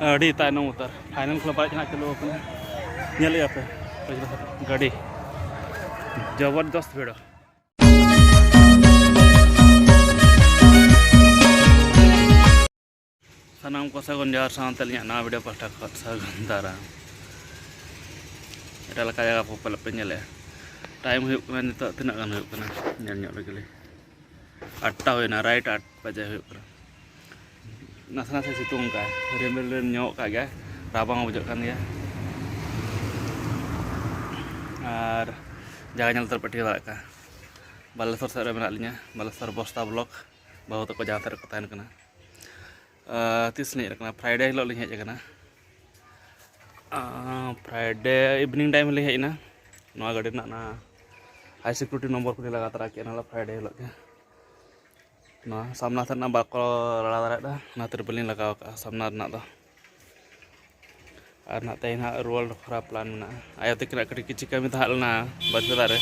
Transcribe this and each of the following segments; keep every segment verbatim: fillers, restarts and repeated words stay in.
ᱟᱹᱰᱤ ᱛᱟᱭᱱᱚᱢ ᱩᱛᱟᱹᱨ, final ᱠᱷᱚᱱ ᱵᱟᱭ ᱪᱟᱞᱟᱜ ᱪᱟᱹᱞᱩ ᱟᱠᱟᱱᱟ᱾ ᱧᱮᱞᱮᱫᱼᱟ ᱯᱮ ᱜᱟᱹᱰᱤ ᱡᱚᱵᱚᱨᱫᱚᱥᱛ ᱵᱷᱤᱲ᱾ ᱥᱟᱱᱟᱢ ᱠᱚ ᱥᱟᱹᱜᱩᱱ ᱡᱚᱦᱟᱨ, ᱥᱟᱶᱛᱮ ᱟᱹᱞᱤᱧᱟᱜ ᱱᱟᱣᱟ video ᱯᱟᱦᱴᱟ ᱠᱷᱚᱱ ᱥᱟᱹᱜᱩᱱ ᱫᱟᱨᱟᱢ᱾ ᱮᱴᱟᱜ ᱞᱮᱠᱟ ᱡᱟᱭᱜᱟ ᱠᱚ ᱯᱟᱞᱮ ᱯᱮ ᱧᱮᱞᱮᱫᱼᱟ᱾ Time ᱦᱩᱭᱩᱜ ᱠᱟᱱᱟ ᱱᱤᱛᱚᱜ, ᱛᱤᱱᱟᱹᱜ ᱜᱟᱱ ᱦᱩᱭᱩᱜ ᱠᱟᱱᱟ ᱧᱮᱞ ᱧᱚᱜ ᱞᱮᱜᱮ ᱞᱤᱧ᱾ ᱟᱴ ᱴᱟ ᱦᱩᱭᱱᱟ, right ᱟᱴ ᱵᱟᱡᱮ ᱦᱩᱭᱩᱜ ᱠᱟᱱᱟ᱾ ᱱᱟᱥᱮ ᱱᱟᱥᱮ ᱥᱤᱛᱩᱝ ᱠᱟᱜᱼᱟᱭ, ᱨᱤᱢᱤᱞ ᱨᱤᱢᱤᱞ ᱧᱚᱜ ᱠᱟᱜ ᱜᱮᱭᱟ, ᱨᱟᱵᱟᱝ ᱦᱚᱸ ᱵᱩᱡᱷᱟᱹᱜ ᱠᱟᱱ ᱜᱮᱭᱟ᱾ ᱟᱨ ᱡᱟᱭᱜᱟ ᱧᱮᱞ ᱛᱮ ᱯᱮ ᱴᱷᱤᱠᱟᱹ ᱫᱟᱲᱮᱭᱟᱜ ᱠᱟᱱᱟ, ᱵᱟᱞᱮᱥᱚᱨ ᱥᱮᱫ ᱨᱮ ᱢᱮᱱᱟᱜ ᱞᱤᱧᱟ, ᱵᱟᱞᱮᱥᱚᱨ ᱵᱚᱥᱛᱟ block᱾ ᱵᱟᱹᱦᱩ ᱛᱟᱠᱚ ᱡᱟᱦᱟᱸ ᱥᱮᱫ ᱨᱮᱠᱚ ᱛᱟᱦᱮᱱ ᱠᱟᱱᱟ᱾ ᱟᱨ ᱛᱤᱥ ᱞᱤᱧ ᱦᱮᱡ ᱟᱠᱟᱱᱟ? Friday ᱦᱤᱞᱳᱜ ᱞᱤᱧ ᱦᱮᱡ ᱟᱠᱟᱱᱟ᱾ ᱟᱨ Friday evening time ᱞᱤᱧ ᱦᱮᱡ ᱮᱱᱟ᱾ ᱱᱚᱣᱟ ᱜᱟᱹᱰᱤ ᱨᱮᱱᱟᱜ ᱚᱱᱟ high security number ᱠᱚᱞᱤᱧ ᱞᱟᱜᱟᱣ ᱛᱚᱨᱟ ᱠᱮᱫᱼᱟ, ᱚᱱᱟ ᱦᱤᱞᱳᱜ Friday ᱦᱤᱞᱳᱜ ᱜᱮ᱾ ᱱᱚᱣᱟ ᱥᱟᱢᱱᱟ ᱥᱮᱫ ᱨᱮᱱᱟᱜ ᱵᱟᱠᱚ ᱞᱟᱲᱟ ᱫᱟᱲᱮᱭᱟᱜᱼᱟ, ᱚᱱᱟ ᱠᱷᱟᱹᱛᱤᱨ ᱵᱟᱹᱞᱤᱧ ᱞᱟᱜᱟᱣ ᱠᱟᱜᱼᱟ ᱥᱟᱢᱱᱟ ᱨᱮᱱᱟᱜ ᱫᱚ᱾ ᱟᱨ ᱱᱟᱜ ᱛᱮᱦᱮᱧ ᱦᱟᱸᱜ ᱨᱩᱣᱟᱹᱲ ᱵᱟᱠᱷᱨᱟ plan ᱢᱮᱱᱟᱜᱼᱟ᱾ ᱟᱭᱳ ᱛᱟᱹᱠᱤᱱᱟᱜ ᱠᱟᱹᱴᱤᱡ ᱠᱤᱪᱷᱩ ᱠᱟᱹᱢᱤ ᱛᱟᱦᱮᱸ ᱞᱮᱱᱟ ᱵᱟᱹᱨᱯᱟᱫᱟ ᱨᱮ,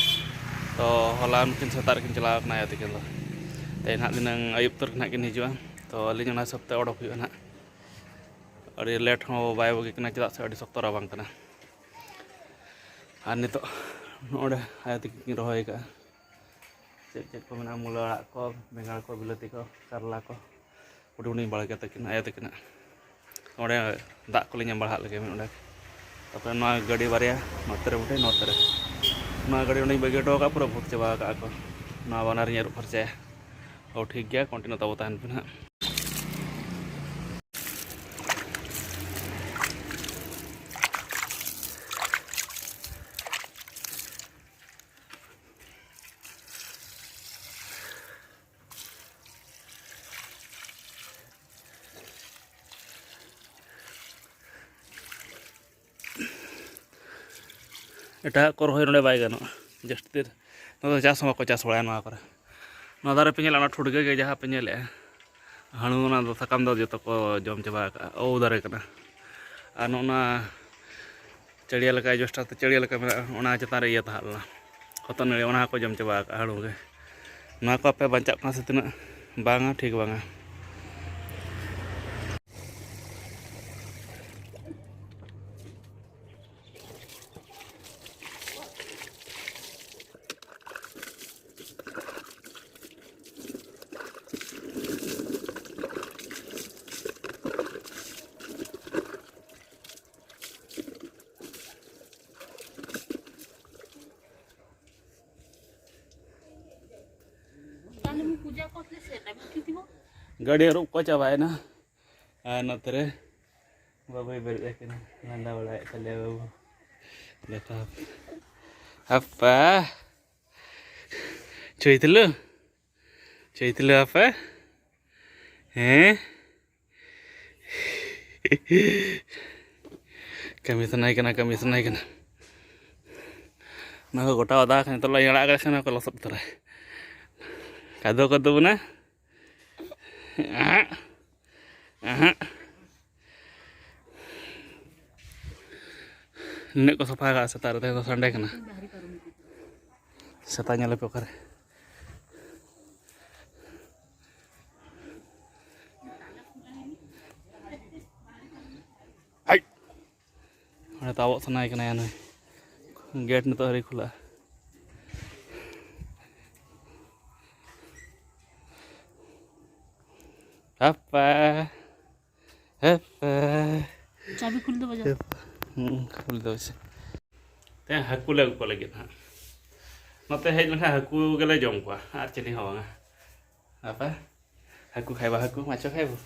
ᱛᱚ ᱦᱚᱞᱟ ᱱᱩᱠᱤᱱ ᱥᱮᱛᱟᱜ ᱨᱮᱠᱤᱱ ᱪᱟᱞᱟᱣ ᱠᱟᱱᱟ ᱟᱭᱳ ᱛᱟᱹᱠᱤᱱ ᱫᱚ᱾ ᱛᱮᱦᱮᱧ ᱦᱟᱸᱜ ᱫᱷᱤᱱᱟᱹᱝ ᱟᱹᱭᱩᱵ ᱩᱛᱟᱹᱨ ᱜᱮ ᱱᱟᱜ ᱠᱤᱱ ᱦᱤᱡᱩᱜᱼᱟ, ᱛᱚ ᱟᱹᱞᱤᱧ ᱚᱱᱟ ᱦᱤᱥᱟᱹᱵ ᱛᱮ ᱚᱰᱚᱠ ᱦᱩᱭᱩᱜᱼᱟ ᱱᱟᱜ᱾ ᱟᱹᱰᱤ late ᱦᱚᱸ ᱵᱟᱭ ᱵᱩᱜᱤ ᱠᱟᱱᱟ, ᱪᱮᱫᱟᱜ ᱥᱮ ᱟᱹᱰᱤ ᱥᱚᱠᱛᱚ ᱨᱟᱵᱟᱝ ᱠᱟᱱᱟ᱾ ᱟᱨ ᱱᱤᱛᱚᱜ ᱱᱚᱰᱮ ᱟᱭᱳ ᱛᱟᱹᱠᱤᱱ ᱠᱤᱱ ᱨᱚᱦᱚᱭ ᱟᱠᱟᱫᱼᱟ᱾ ᱪᱮᱫ ᱪᱮᱫ ᱠᱚ ᱢᱮᱱᱟᱜᱼᱟ, ᱢᱩᱞᱟᱹ ᱟᱲᱟᱜ ᱠᱚ, ᱵᱮᱸᱜᱟᱲ ᱠᱚ, ᱵᱤᱞᱟᱹᱛᱤ ᱠᱚ, ᱠᱟᱨᱞᱟ ᱠᱚ, ᱦᱩᱰᱤᱧ ᱦᱩᱰᱤᱧ ᱵᱟᱲᱜᱮ ᱛᱟᱹᱠᱤᱱ, ᱟᱭᱳ ᱛᱟᱹᱠᱤᱱᱟᱜ᱾ ᱚᱸᱰᱮ ᱫᱟᱜ ᱠᱚᱞᱤᱧ ᱮᱢ ᱵᱟᱲᱟᱜ ᱞᱟᱹᱜᱤᱫ ᱢᱤᱫ ᱚᱸᱰᱮ᱾ ᱛᱟᱨᱯᱚᱨᱮ ᱱᱚᱣᱟ ᱜᱟᱹᱰᱤ ᱵᱟᱨᱭᱟ ᱱᱚᱛᱮ ᱨᱮ, ᱢᱤᱫᱴᱮᱱ ᱱᱚᱛᱮ ᱨᱮ᱾ ᱱᱚᱣᱟ ᱜᱟᱹᱰᱤ ᱚᱸᱰᱮᱧ ᱵᱟᱹᱜᱤ ᱦᱚᱴᱚ ᱟᱠᱟᱫᱼᱟ, ᱯᱩᱨᱟᱹ ᱵᱷᱩᱛ ᱪᱟᱵᱟ ᱟᱠᱟᱫᱼᱟ ᱠᱚ᱾ ᱱᱚᱣᱟ ᱵᱟᱱᱟᱨᱤᱧ ᱟᱹᱨᱩᱵ ᱯᱷᱟᱨᱪᱟᱭᱟ᱾ ᱚ, ᱴᱷᱤᱠ ᱜᱮᱭᱟ, continue ᱛᱟᱵᱚ ᱛᱟᱦᱮᱱ ᱯᱮ ᱱᱟᱦᱟᱜ᱾ ᱮᱴᱟᱜ ᱠᱚ ᱨᱚᱦᱚᱭ ᱱᱚᱰᱮ ᱵᱟᱭ ᱜᱟᱱᱚᱜᱼᱟ᱾ ᱡᱟᱹᱥᱛᱤ ᱱᱚᱣᱟ ᱫᱚ ᱪᱟᱥ ᱦᱚᱸ ᱵᱟᱠᱚ ᱪᱟᱥ ᱵᱟᱲᱟᱭᱟ ᱱᱚᱣᱟ ᱠᱚᱨᱮ᱾ ᱱᱚᱣᱟ ᱫᱟᱨᱮ ᱯᱮ ᱧᱮᱞᱟ, ᱚᱱᱟ ᱴᱷᱩᱴᱜᱟᱹ ᱜᱮ ᱡᱟᱦᱟᱸ ᱯᱮ ᱧᱮᱞᱮᱜᱼᱟ, ᱦᱟᱹᱬᱩ, ᱚᱱᱟ ᱫᱚ ᱥᱟᱠᱟᱢ ᱫᱚ ᱡᱚᱛᱚ ᱠᱚ ᱡᱚᱢ ᱪᱟᱵᱟ ᱟᱠᱟᱜᱼᱟ, ᱳᱣ ᱫᱟᱨᱮ ᱠᱟᱱᱟ᱾ ᱟᱨ ᱱᱚᱜᱼᱚ ᱱᱟ ᱪᱟᱹᱲᱭᱟᱹ ᱞᱮᱠᱟ, ᱮᱰᱵᱮᱥᱴᱟᱨ ᱛᱮ ᱪᱟᱹᱲᱭᱟᱹ ᱞᱮᱠᱟ ᱢᱮᱱᱟᱜᱼᱟ, ᱚᱱᱟ ᱪᱮᱛᱟᱱ ᱨᱮ ᱤᱭᱟᱹ ᱛᱟᱦᱮᱸ ᱞᱮᱱᱟ, ᱦᱚᱛᱚᱫ ᱱᱟᱹᱲᱤ, ᱚᱱᱟ ᱦᱚᱸᱠᱚ ᱡᱚᱢ ᱪᱟᱵᱟ ᱟᱠᱟᱜᱼᱟ ᱦᱟᱹᱬᱩ ᱜᱮ᱾ ᱱᱚᱣᱟ ᱠᱚ ᱟᱯᱮ ᱵᱟᱧᱪᱟᱜ ᱠᱟᱱᱟ ᱥᱮ ᱛᱤᱱᱟᱹᱜ? ᱵᱟᱝᱟ, ᱴᱷᱤᱠ ᱵᱟᱝᱟ᱾ ᱜᱟᱹᱰᱤ ᱟᱹᱨᱩᱵ ᱠᱚ ᱪᱟᱵᱟᱭᱮᱱᱟ᱾ ᱟᱨ ᱱᱚᱛᱮ ᱨᱮ ᱵᱟᱹᱵᱩᱭ ᱵᱮᱨᱮᱫ ᱟᱠᱟᱱᱟ, ᱞᱟᱸᱫᱟ ᱵᱟᱲᱟᱭᱮᱫ ᱛᱟᱞᱮᱭᱟ ᱵᱟᱹᱵᱩ᱾ ᱫᱮᱠᱷᱟᱣ᱾ ᱟᱯᱟ᱾ ᱪᱳᱭᱛᱞᱟᱹ᱾ ᱪᱳᱭᱛᱞᱟᱹ ᱟᱯᱟ᱾ ᱦᱮᱸ᱾ ᱠᱟᱹᱢᱤ ᱥᱟᱱᱟᱭ ᱠᱟᱱᱟ, ᱠᱟᱹᱢᱤ ᱥᱟᱱᱟᱭ ᱠᱟᱱᱟ᱾ ᱚᱱᱟ ᱠᱚ ᱜᱚᱴᱟ ᱚᱫᱟ ᱟᱠᱟᱱᱟ, ᱱᱤᱛᱚᱜ ᱞᱮ ᱟᱲᱟᱜ ᱠᱟᱜ ᱠᱷᱟᱱ ᱚᱱᱟ ᱠᱚ ᱞᱚᱥᱚᱫ ᱩᱛᱟᱹᱨᱟ᱾ ᱠᱟᱫᱚ ᱠᱟᱫᱚ ᱵᱚᱱᱟ᱾ ᱟᱦᱟᱜ᱾ ᱟᱦᱟᱜ᱾ ᱱᱤᱱᱟᱹᱜ ᱠᱚ ᱥᱟᱯᱷᱟ ᱠᱟᱜᱼᱟ ᱥᱮᱛᱟᱜ ᱨᱮ, ᱛᱮᱦᱮᱧ ᱫᱚ ᱥᱟᱱᱰᱮ ᱠᱟᱱᱟ᱾ ᱥᱮᱛᱟ ᱧᱮᱞᱮ ᱯᱮ ᱚᱠᱟᱨᱮ᱾ ᱦᱟᱭ᱾ ᱚᱸᱰᱮ ᱛᱟᱵᱚᱜ ᱥᱟᱱᱟᱭᱮ ᱠᱟᱱᱟ ᱱᱩᱭ᱾ ᱜᱮᱴ ᱱᱤᱛᱚᱜ ᱟᱹᱣᱨᱤ ᱠᱷᱩᱞᱟᱹᱜᱼᱟ᱾ ᱦᱟᱯᱟ᱾ ᱦᱟᱯᱟ᱾ ᱪᱟᱵᱤ ᱠᱷᱩᱞ ᱫᱚ ᱵᱟᱡᱟ᱾ ᱦᱟᱯᱟ᱾ ᱦᱩᱸ, ᱠᱷᱩᱞ ᱫᱚ ᱵᱟᱡᱟ᱾ ᱛᱮᱦᱮᱧ ᱦᱟᱹᱠᱩ ᱞᱮ ᱟᱹᱜᱩ ᱠᱚ ᱞᱟᱹᱜᱤᱫ ᱦᱟᱸᱜ᱾ ᱱᱚᱛᱮ ᱦᱮᱡ ᱞᱮᱱᱠᱷᱟᱱ ᱦᱟᱹᱠᱩ ᱜᱮᱞᱮ ᱡᱚᱢ ᱠᱚᱣᱟ, ᱟᱨ ᱪᱤᱞᱤ ᱦᱚᱸ ᱵᱟᱝᱟ᱾ ᱦᱟᱯᱟ᱾ ᱦᱟᱹᱠᱩ ᱠᱷᱟᱭᱵᱟ, ᱦᱟᱹᱠᱩ, ᱢᱟᱪᱚ ᱠᱷᱟᱭᱵᱟ᱾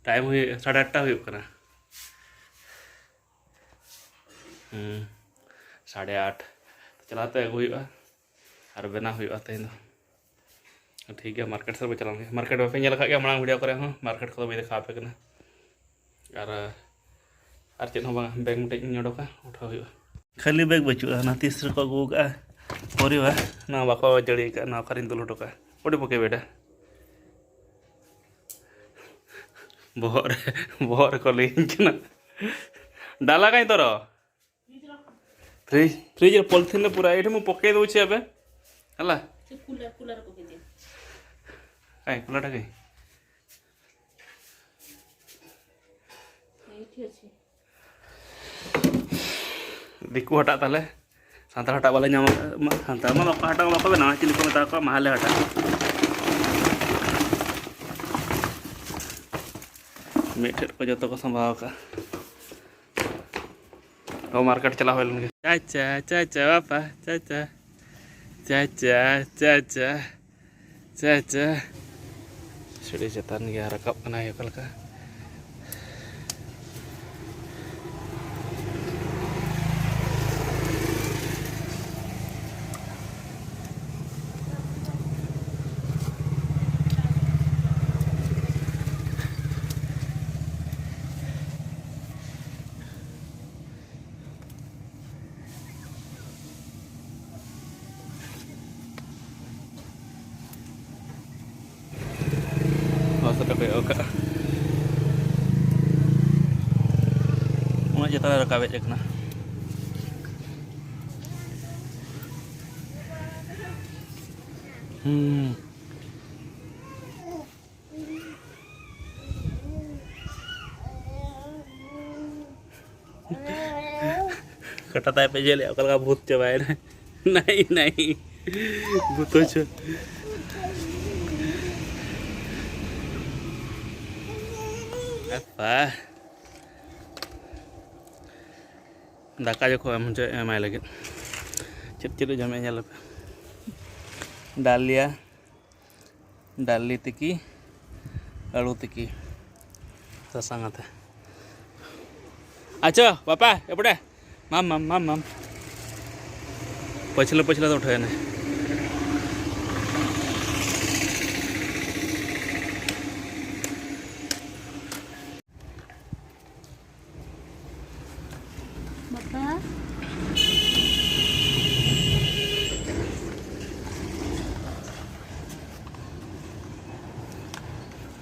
ᱴᱟᱭᱤᱢ ᱦᱩᱭᱩᱜ ᱥᱟᱲᱮ ᱟᱴᱴᱟ ᱦᱩᱭᱩᱜ ᱠᱟᱱᱟ᱾ ᱦᱩᱸ, ᱥᱟᱲᱮ ᱟᱴ᱾ ᱪᱟᱞᱟᱣ ᱛᱮ ᱟᱹᱜᱩ ᱦᱩᱭᱩᱜᱼᱟ ᱟᱨ ᱵᱮᱱᱟᱣ ᱦᱩᱭᱩᱜᱼᱟ ᱛᱮᱦᱮᱧ ᱫᱚ᱾ ᱴᱷᱤᱠ ᱜᱮᱭᱟ, ᱢᱟᱨᱠᱮᱴ ᱥᱮᱫ ᱵᱚ ᱪᱟᱞᱟᱣ ᱞᱮᱱ ᱜᱮ᱾ ᱢᱟᱨᱠᱮᱴ ᱵᱟᱯᱮ ᱧᱮᱞ ᱟᱠᱟᱫ ᱜᱮᱭᱟ ᱢᱟᱲᱟᱝ ᱵᱷᱤᱰᱤᱭᱳ ᱠᱚᱨᱮ ᱦᱚᱸ, ᱢᱟᱨᱠᱮᱴ ᱠᱚᱫᱚ ᱵᱟᱹᱧ ᱫᱮᱠᱷᱟᱣ ᱟᱯᱮ ᱠᱟᱱᱟ᱾ ᱟᱨ, ᱟᱨ ᱪᱮᱫ ᱦᱚᱸ ᱵᱟᱝ, ᱵᱮᱜᱽ ᱢᱤᱫᱴᱮᱡ ᱤᱧ ᱚᱰᱚᱠᱟ, ᱩᱴᱷᱟᱹᱣ ᱦᱩᱭᱩᱜᱼᱟ᱾ ᱠᱷᱟᱹᱞᱤ ᱵᱮᱜᱽ ᱵᱟᱹᱪᱩᱜᱼᱟ, ᱚᱱᱟ ᱛᱤᱥ ᱨᱮᱠᱚ ᱟᱹᱜᱩ ᱟᱠᱟᱫᱼᱟ ᱯᱚᱨᱤᱵᱟᱨ, ᱱᱚᱣᱟ ᱵᱟᱠᱚ ᱡᱟᱹᱲᱤ ᱟᱠᱟᱫᱼᱟ, ᱱᱚᱣᱟ ᱚᱠᱟᱨᱤᱧ ᱫᱩᱞ ᱦᱚᱴᱚ ᱠᱟᱜᱼᱟ᱾ ᱚᱸᱰᱮ ᱯᱚᱠᱮ ᱵᱮᱰᱟ᱾ ᱵᱚᱦᱚᱜ ᱨᱮ, ᱵᱚᱦᱚᱜ ᱨᱮᱠᱚ ᱞᱟᱹᱭᱟᱹᱧ ᱠᱟᱱᱟ᱾ ᱰᱟᱞᱟ ᱠᱟᱹᱧ ᱛᱚᱨᱚ᱾ ଫ୍ରିଜ୍, ଫ୍ରିଜ୍ର ପଲିଥିନ୍ରେ ପୁରା ଏଇଠି ମୁଁ ପକେଇ ଦେଉଛି ଏବେ, ହେଲା। ସେ କୁଲର, କୁଲର ପକେଇ ଦିଅ। କାଇଁ, କୁଲରଟା କାଇଁ? ଏଇଠି ଅଛି। ᱫᱤᱠᱩ ᱦᱟᱴᱟᱜ ᱛᱟᱞᱮ, ᱥᱟᱱᱛᱟᱲ ᱦᱟᱴᱟᱜ ᱵᱟᱞᱮ ᱧᱟᱢ ᱟᱠᱟᱫ, ᱢᱟ, ᱥᱟᱱᱛᱟᱲ ᱢᱟ ᱵᱟᱠᱚ ᱦᱟᱴᱟᱜ ᱵᱟᱠᱚ ᱵᱮᱱᱟᱣᱟ, ᱪᱤᱞᱤ ᱠᱚ ᱢᱮᱛᱟ ᱠᱚᱣᱟ, ᱢᱟᱦᱟᱞᱮ ᱦᱟᱴᱟᱜ᱾ ᱢᱤᱫ ᱴᱷᱮᱱ ᱠᱚ ᱡᱚᱛᱚ ᱠᱚ ᱥᱟᱢᱵᱟᱣ ᱟᱠᱟᱫ᱾ ᱚ, ᱢᱟᱨᱠᱮᱴ ᱪᱟᱞᱟᱣ ᱦᱩᱭ ᱞᱮᱱ ᱜᱮ᱾ ᱪᱟᱪᱟ, ᱪᱟᱪᱟ, ᱵᱟᱯᱟ, ᱪᱟᱪᱟ, ᱪᱟᱪᱟ, ᱪᱟᱪᱟ, ᱪᱟᱪᱟ᱾ ᱟᱹᱰᱤ ᱪᱮᱛᱟᱱ ᱜᱮᱭᱟ, ᱨᱟᱠᱟᱵ ᱠᱟᱱᱟᱭ ᱚᱠᱟ ᱞᱮᱠᱟ᱾ ᱦᱚᱸ, ᱥᱮᱴᱮᱨ ᱠᱚᱭᱚᱜ ᱠᱟᱜᱼᱟ᱾ ᱩᱱᱟᱹᱜ ᱪᱮᱛᱟᱱ ᱨᱮ ᱨᱟᱠᱟᱵ ᱦᱮᱡ ᱟᱠᱟᱱᱟ᱾ ᱦᱩᱸ᱾ ᱠᱟᱴᱟ ᱛᱟᱭ ᱯᱮ ᱧᱮᱞᱮᱜᱼᱟ, ᱚᱠᱟ ᱞᱮᱠᱟ ᱵᱷᱩᱛ ᱪᱟᱵᱟᱭᱮᱱᱟ᱾ ᱱᱟᱭ, ᱱᱟᱭ᱾ ᱵᱷᱩᱛ ᱦᱚᱪᱚ᱾ ᱟᱯᱟ᱾ ᱫᱟᱠᱟ ᱡᱚᱠᱷᱚᱱ ᱮᱢ ᱦᱚᱪᱚᱭ, ᱮᱢᱟᱭ ᱞᱟᱹᱜᱤᱫ᱾ ᱪᱮᱫ ᱪᱮᱫ ᱮ ᱡᱚᱢᱮᱫ ᱧᱮᱞ ᱟᱯᱮ᱾ ᱰᱟᱞᱤᱭᱟ᱾ ᱰᱟᱞᱤ ᱛᱤᱠᱤ, ᱟᱹᱞᱩ ᱛᱤᱠᱤ, ᱥᱟᱥᱟᱝ ᱟᱛᱮ᱾ ᱟᱪᱪᱷᱟ, ᱵᱟᱯᱟ, ᱮᱯᱚᱴᱮ᱾ ᱢᱟᱢ, ᱢᱟᱢ, ᱢᱟᱢ, ᱢᱟᱢ᱾ ᱯᱟᱹᱪᱷᱞᱟᱹ, ᱯᱟᱹᱪᱷᱞᱟᱹ ᱫᱚ ᱩᱴᱷᱟᱹᱣ ᱮᱱᱟᱭ᱾ ᱵᱟᱯᱟ᱾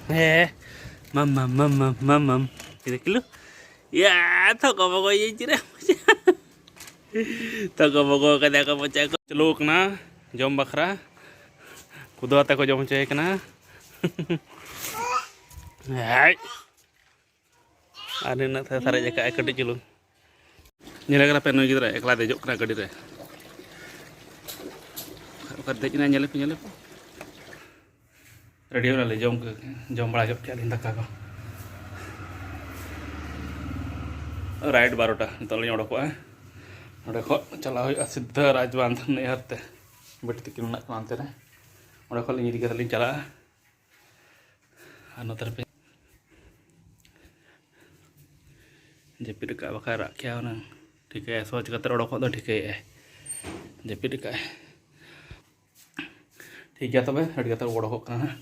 ᱦᱮᱸ, ᱢᱟᱢ, ᱢᱟᱢ, ᱢᱟᱢ, ᱢᱟᱢ, ᱢᱟᱢ, ᱢᱟᱢ᱾ ᱛᱤᱱᱟᱹᱜ ᱠᱤᱞᱳ? ᱭᱟ, ᱛᱷᱚᱠᱚ ᱵᱚᱜᱚ ᱤᱭᱟᱹ ᱪᱤᱨᱟ᱾ ᱛᱷᱚᱠᱚ ᱵᱚᱜᱚ ᱠᱟᱫᱟ ᱠᱚ ᱢᱚᱪᱟ ᱠᱚ᱾ ᱪᱟᱹᱞᱩ ᱠᱟᱱᱟ ᱡᱚᱢ ᱵᱟᱠᱷᱨᱟ᱾ ᱠᱩᱫᱩ ᱟᱛᱟ ᱠᱚ ᱡᱚᱢ ᱦᱚᱪᱚᱭᱮ ᱠᱟᱱᱟ᱾ ᱦᱟᱭ᱾ ᱟᱨ ᱱᱤᱱᱟᱹᱜ ᱛᱮ ᱥᱟᱨᱮᱡ ᱟᱠᱟᱫᱼᱟᱭ ᱠᱟᱹᱴᱤᱡ ᱪᱩᱞᱩᱝ᱾ ᱧᱮᱞᱮ ᱠᱟᱱᱟ ᱯᱮ, ᱱᱩᱭ ᱜᱤᱫᱽᱨᱟᱹ ᱮᱠᱞᱟ ᱫᱮᱡᱚᱜ ᱠᱟᱱᱟ ᱜᱟᱹᱰᱤ ᱨᱮ᱾ ᱚᱠᱟ ᱫᱮᱡ ᱮᱱᱟᱭ, ᱧᱮᱞᱮ ᱯᱮ, ᱧᱮᱞᱮ ᱯᱮ᱾ ᱨᱮᱰᱤ ᱚᱱᱟᱞᱮ ᱡᱚᱢ, ᱡᱚᱢ ᱵᱟᱲᱟ ᱧᱚᱜ ᱠᱮᱜᱼᱟ ᱞᱤᱧ ᱫᱟᱠᱟ ᱠᱚ᱾ ᱨᱟᱭᱤᱴ ᱵᱟᱨᱚᱴᱟ ᱱᱤᱛᱚᱜ ᱞᱤᱧ ᱚᱰᱚᱠᱚᱜᱼᱟ᱾ ᱚᱸᱰᱮ ᱠᱷᱚᱱ ᱪᱟᱞᱟᱣ ᱦᱩᱭᱩᱜᱼᱟ ᱥᱤᱫᱷᱟᱹ ᱨᱟᱡᱽᱵᱟᱸᱫᱷ ᱱᱟᱹᱭᱦᱟᱹᱨ ᱛᱮ᱾ ᱵᱤᱴᱤ ᱛᱟᱹᱠᱤᱱ ᱢᱮᱱᱟᱜ ᱠᱤᱱᱟ ᱚᱱᱛᱮ ᱨᱮ᱾ ᱚᱸᱰᱮ ᱠᱷᱚᱱ ᱞᱤᱧ ᱤᱫᱤ ᱠᱟᱛᱮ ᱞᱤᱧ ᱪᱟᱞᱟᱜᱼᱟ᱾ ᱟᱨ ᱱᱚᱛᱮ ᱨᱮᱯᱮ ᱡᱟᱹᱯᱤᱫ ᱟᱠᱟᱫ, ᱵᱟᱠᱷᱟᱡ ᱨᱟᱜ ᱠᱮᱭᱟ ᱦᱩᱱᱟᱹᱝ᱾ ᱴᱷᱤᱠᱟᱹᱭᱟ, ᱥᱚ ᱪᱤᱠᱟᱹᱛᱮ ᱚᱰᱚᱠᱚᱜ ᱫᱚ ᱴᱷᱤᱠᱟᱹᱭᱮᱫᱼᱟᱭ, ᱡᱟᱹᱯᱤᱫ ᱟᱠᱟᱫᱼᱟᱭ᱾ ᱴᱷᱤᱠ ᱜᱮᱭᱟ, ᱛᱚᱵᱮ ᱟᱹᱰᱤ ᱠᱟᱛᱮ ᱚᱰᱚᱠᱚᱜ ᱠᱟᱱᱟ ᱦᱟᱸᱜ᱾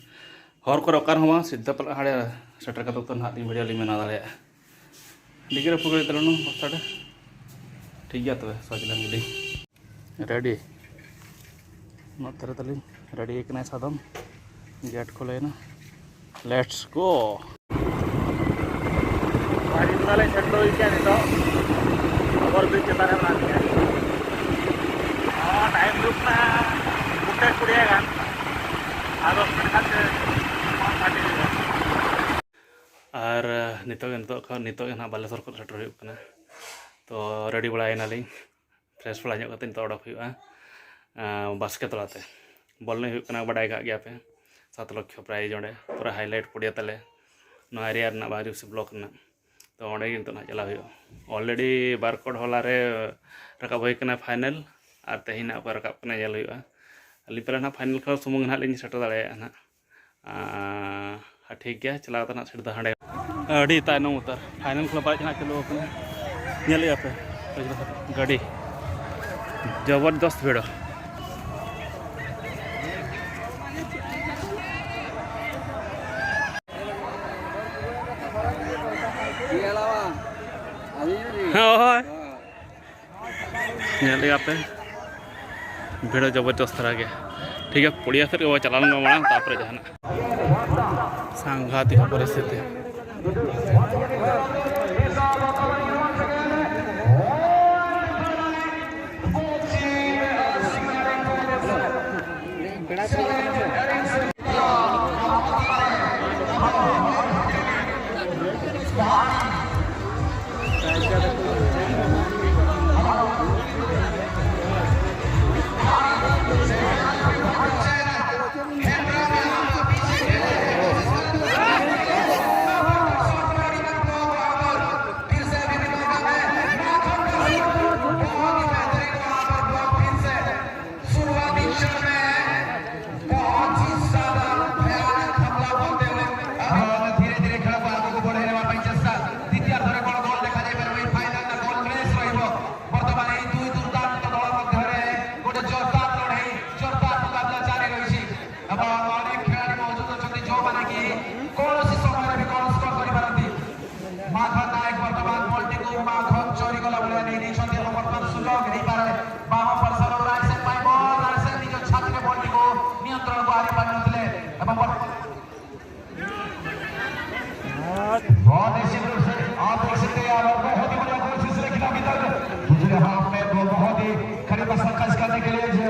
ᱦᱚᱨ ᱠᱚᱨᱮ ᱚᱠᱟ ᱨᱮᱦᱚᱸ ᱵᱟᱝ, ᱥᱤᱫᱷᱟᱹ ᱯᱟᱞᱟ ᱦᱟᱸᱰᱮ ᱥᱮᱴᱮᱨ ᱠᱟᱛᱮ ᱛᱚ ᱱᱟᱦᱟᱜ ᱞᱤᱧ ᱵᱷᱤᱰᱤᱭᱳ ᱞᱤᱧ ᱵᱮᱱᱟᱣ ᱫᱟᱲᱮᱭᱟᱜᱼᱟ᱾ ᱰᱤᱜᱽᱨᱤ ᱯᱩᱠᱷᱨᱤ ᱛᱟᱞᱮ ᱱᱚ ᱵᱚᱥᱛᱟ ᱨᱮ᱾ ᱴᱷᱤᱠ ᱜᱮᱭᱟ, ᱛᱚᱵᱮ ᱥᱚᱡᱽ ᱞᱮᱱ ᱜᱮᱞᱤᱧ ᱨᱮᱰᱤ᱾ ᱱᱚᱛᱮ ᱨᱮ ᱛᱟᱞᱤᱧ ᱨᱮᱰᱤ ᱠᱟᱱᱟᱭ ᱥᱟᱫᱚᱢ, ᱜᱮᱴ ᱠᱷᱩᱞᱟᱹᱭᱮᱱᱟ᱾ Let's go. ᱵᱟᱨᱤᱯᱟᱫᱟ ᱞᱮ ᱥᱮᱴᱮᱨ ᱦᱩᱭ ᱠᱮᱜᱼᱟ ᱱᱤᱛᱚᱜ᱾ ᱚᱵᱚᱨ ᱵᱨᱤᱡᱽ ᱪᱮᱛᱟᱱ ᱨᱮ ᱢᱮᱱᱟᱜ ᱞᱤᱧᱟ᱾ ᱦᱚᱸ, ᱴᱟᱭᱤᱢ ᱦᱩᱭᱩᱜ ᱠᱟᱱᱟ ᱜᱚᱴᱟ ᱠᱩᱲᱤᱭᱟ ᱜᱟᱱ᱾ ᱟᱨ ᱫᱚᱥ ᱢᱤᱱᱤᱴ ᱠᱷᱟᱱ ᱜᱮ ᱯᱟᱨᱴᱤ ᱦᱩᱭᱩᱜᱼᱟ᱾ ᱟᱨ ᱱᱤᱛᱚᱜ ᱜᱮ, ᱱᱤᱛᱚᱜ ᱠᱷᱚᱱ, ᱱᱤᱛᱚᱜ ᱜᱮ ᱱᱟᱦᱟᱜ ᱵᱟᱞᱮᱥᱚᱨ ᱠᱷᱚᱱ ᱥᱮᱴᱮᱨ ᱦᱩᱭᱩᱜ ᱠᱟᱱᱟ᱾ ᱛᱚ, ᱨᱮᱰᱤ ᱵᱟᱲᱟᱭᱮᱱᱟᱞᱤᱧ᱾ ᱯᱷᱨᱮᱥ ᱵᱟᱲᱟ ᱧᱚᱜ ᱠᱟᱛᱮ ᱱᱤᱛᱚᱜ ᱚᱰᱚᱠ ᱦᱩᱭᱩᱜᱼᱟ, ᱟᱸ, ᱵᱟᱥᱠᱮ ᱛᱚᱞᱟ ᱛᱮ᱾ ᱵᱚᱞ ᱮᱱᱮᱡ ᱦᱩᱭᱩᱜ ᱠᱟᱱᱟ, ᱵᱟᱰᱟᱭ ᱠᱟᱜ ᱜᱮᱭᱟ ᱯᱮ, ᱥᱟᱛ ᱞᱚᱠᱠᱷᱚ ᱯᱨᱟᱭᱤᱡᱽ ᱚᱸᱰᱮ, ᱯᱩᱨᱟᱹ highlight ᱯᱚᱲᱤᱭᱟ ᱛᱟᱞᱮ, ᱱᱚᱣᱟ ᱮᱨᱤᱭᱟ ᱨᱮᱱᱟᱜ, ᱵᱟᱝ ᱨᱤᱯᱥᱤ ᱵᱞᱚᱠ ᱨᱮᱱᱟᱜ᱾ ᱛᱚ ᱚᱸᱰᱮ ᱜᱮ ᱱᱤᱛᱚᱜ ᱱᱟᱦᱟᱜ ᱪᱟᱞᱟᱣ ᱦᱩᱭᱩᱜᱼᱟ᱾ Already ᱵᱟᱨ ᱠᱳᱰ ᱦᱚᱞᱟ ᱨᱮ ᱨᱟᱠᱟᱵ ᱦᱩᱭ ᱠᱟᱱᱟ ᱯᱷᱟᱭᱱᱮᱞ, ᱟᱨ ᱛᱮᱦᱮᱧ ᱱᱟᱦᱟᱜ ᱚᱠᱚᱭ ᱨᱟᱠᱟᱵ ᱠᱟᱱᱟ ᱧᱮᱞ ᱦᱩᱭᱩᱜᱼᱟ᱾ ᱟᱹᱞᱤᱧ ᱯᱟᱞᱮ ᱱᱟᱦᱟᱜ ᱯᱷᱟᱭᱱᱮᱞ ᱠᱷᱚᱱ ᱥᱩᱢᱩᱝ ᱱᱟᱦᱟᱜ ᱞᱤᱧ ᱥᱮᱴᱮᱨ ᱫᱟᱲᱮᱭᱟᱜᱼᱟ ᱱᱟᱦᱟᱜ᱾ ᱟᱨ ᱴᱷᱤᱠ ᱜᱮᱭᱟ, ᱪᱟᱞᱟᱣ ᱠᱟᱛᱮ ᱱᱟᱦᱟᱜ ᱥᱤᱴ ᱫᱚ ᱦᱟᱸᱰᱮ᱾ ᱟᱹᱰᱤ ᱛᱟᱭᱱᱚᱢ ᱩᱛᱟᱹᱨ, ᱯᱷᱟᱭᱱᱮᱞ ᱠᱷᱮᱞ ᱵᱟᱭ ᱪᱟᱞᱟᱜ ᱪᱟᱹᱞᱩ ᱟᱠᱟᱱᱟ, ᱧᱮᱞᱮᱫᱼᱟ ᱯᱮ ᱜᱟᱹᱰᱤ ᱡᱚᱵᱚᱨᱫᱚᱥᱛ ᱵᱷᱤᱲ᱾ ᱦᱳᱭ᱾ ᱧᱮᱞᱮᱫᱼᱟ ᱯᱮ, ᱵᱷᱤᱲ ᱡᱚᱵᱚᱨᱡᱚᱥᱛ ᱫᱷᱟᱨᱟ ᱜᱮ᱾ ᱴᱷᱤᱠ ᱜᱮᱭᱟ, ᱯᱚᱲᱤᱭᱟ ᱥᱮᱫ ᱜᱮᱵᱚ ᱪᱟᱞᱟᱣ ᱞᱮᱱ ᱜᱮ ᱢᱟᱲᱟᱝ, ᱛᱟᱨᱯᱚᱨᱮ ᱡᱟᱦᱟᱱᱟᱜ᱾ ᱥᱟᱝᱜᱷᱟᱛᱤᱠ ᱯᱚᱨᱤᱥᱛᱷᱤᱛᱤ᱾ बहुत निश्चित रूप से आप देख सकते हैं, यहाँ पर बहुत ही बढ़िया कोशिश रखी अभी तक। दूसरे हाफ में वो बहुत ही खड़ी मशक्कत करने के लिए जो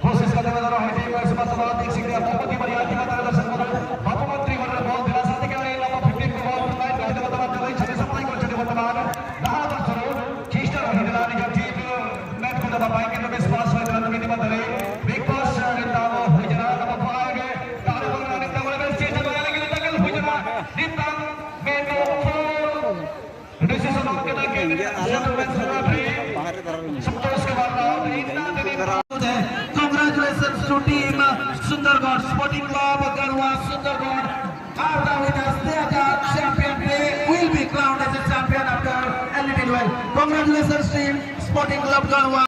कोशिश करते हुए दोनों ही टीम इस बार तो आप देख सकते हैं, बहुत ही बढ़िया दिखा था दर्शक बंधु। बापू मंत्री वर्ग बॉल दिला सकते हैं, ये नंबर फिफ्टीन को बॉल लाइन करते वर्तमान चल रही छब्बीस सप्लाई को चले वर्तमान। दहा पर सुरू चेष्टा रही दिलाने का टीम नेट को दबा पाएंगे तो विश्वास होगा तो विधि बदले। बिग बॉस रिंदावो हुजरा नंबर फाइव है। तारे पर रनिंग तक वाले चेंज वाले के तक हुजरा रिंदावो में को फोर डिसीजन ऑफ के तक के संतोष के बाद राउंड इतना दिन Congratulations to team Sundargarh Sporting Club, Garhwa Sundargarh are the winners. They are the champion. They will be crowned as a champion after a little while. Congratulations team Sporting Club Garhwa.